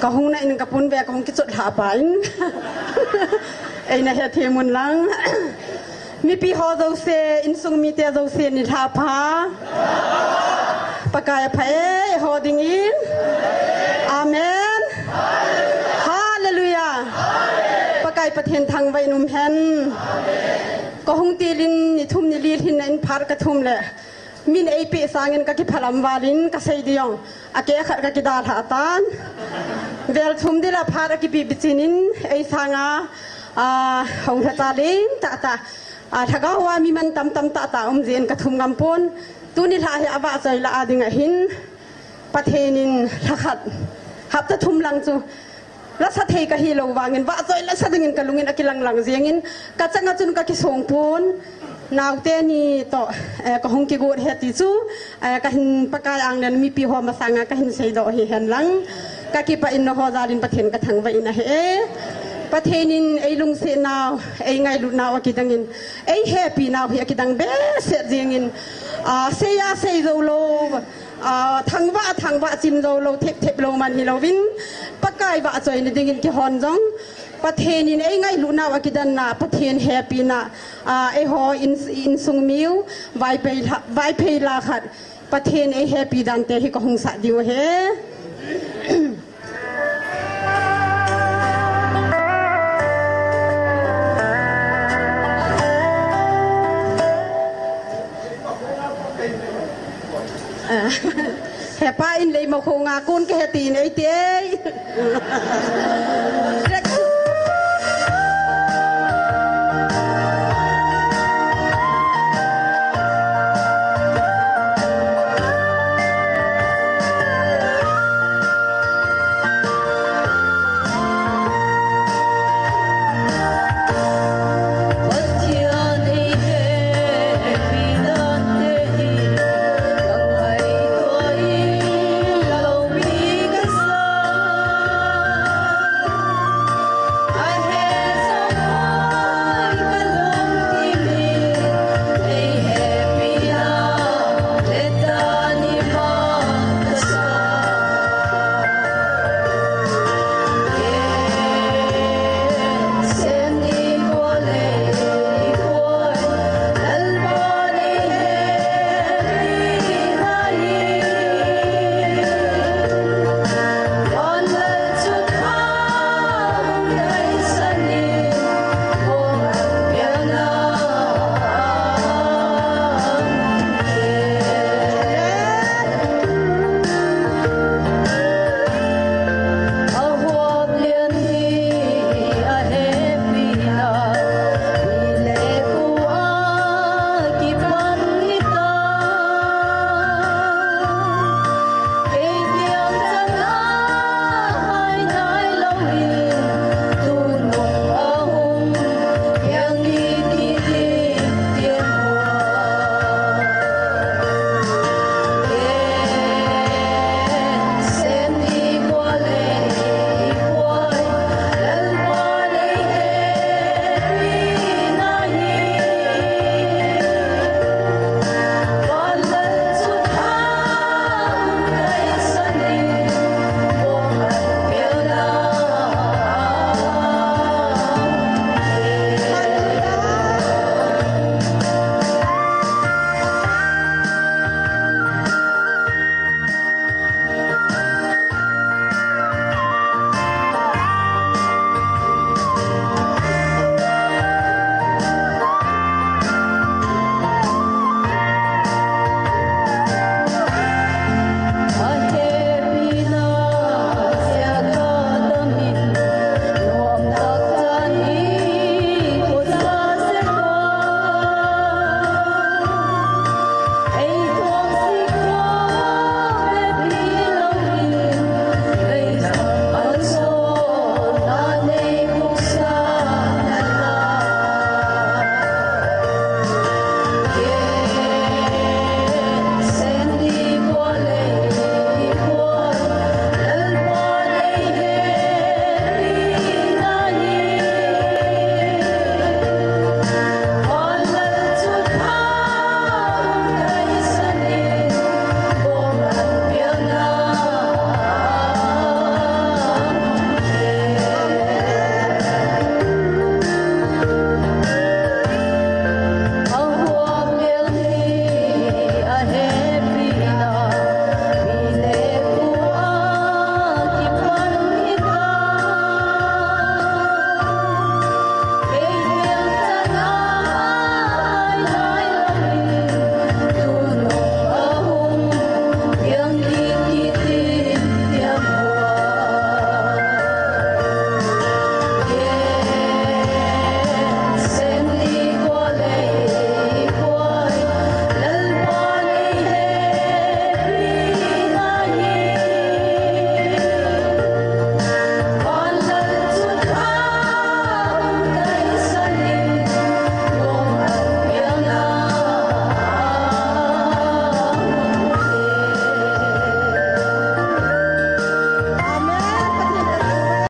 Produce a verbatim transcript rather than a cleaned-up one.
Kahung na in kapun ve, kahung kichot lha pa in. Eina hethem un lang. Mipi ho jouse, insung mite jouse ni lha pha. Pakai apha e, eiho dingin. Amen. Hallelujah. Pakai Pathen thangvah in um hen. Kahung til in ni thum ni li lhin na in phat kathum le. Min eipeh sangin kakiphalam val in kasei ding jong. Akeh khat kakidalha tan. Vel thum dila phat akipi bichin in ei sanga, ah, hung lha cha leng tah tah. Ah, lhagao a mi mantam tam tah tah um jeh in kathum ngam pon. Tuni lha hi avahchoi lah a ding ahin. Pathen in lha khat. Hapta thum lang chu. Lasa thei kahi lou vangin, vahchoi lasa dingin kalungin akilang lang jengin, kachanga chun kakisong pon, naote ni toh, eh, kahung kigot ahi ti chu, eh, kahin Pakai anglen mipi ho masanga kahin seidoh ahi hen lang, kakipah in nangho jalin Pathen kathangvah in ahi e. Pathen in eilungset nau, eingailut nau akidangin, eihepi nau hi akidang behseh jengin, ah, sei a sei jou lou, Ah, thangvah, thangvah chim jou lou, thep, thep lou man hilouvin, Pakai vahchoina dingin kihon jong, Pathen in eingailut nau akidan na, Pathen hepi na, ah, eiho in, insung miu, Vaiphei la, Vaiphei la khat, Pathen eihepi dan te hi kahung sah diu ahi. Hepa in lei mo khonga kon kahe tin eiti ei.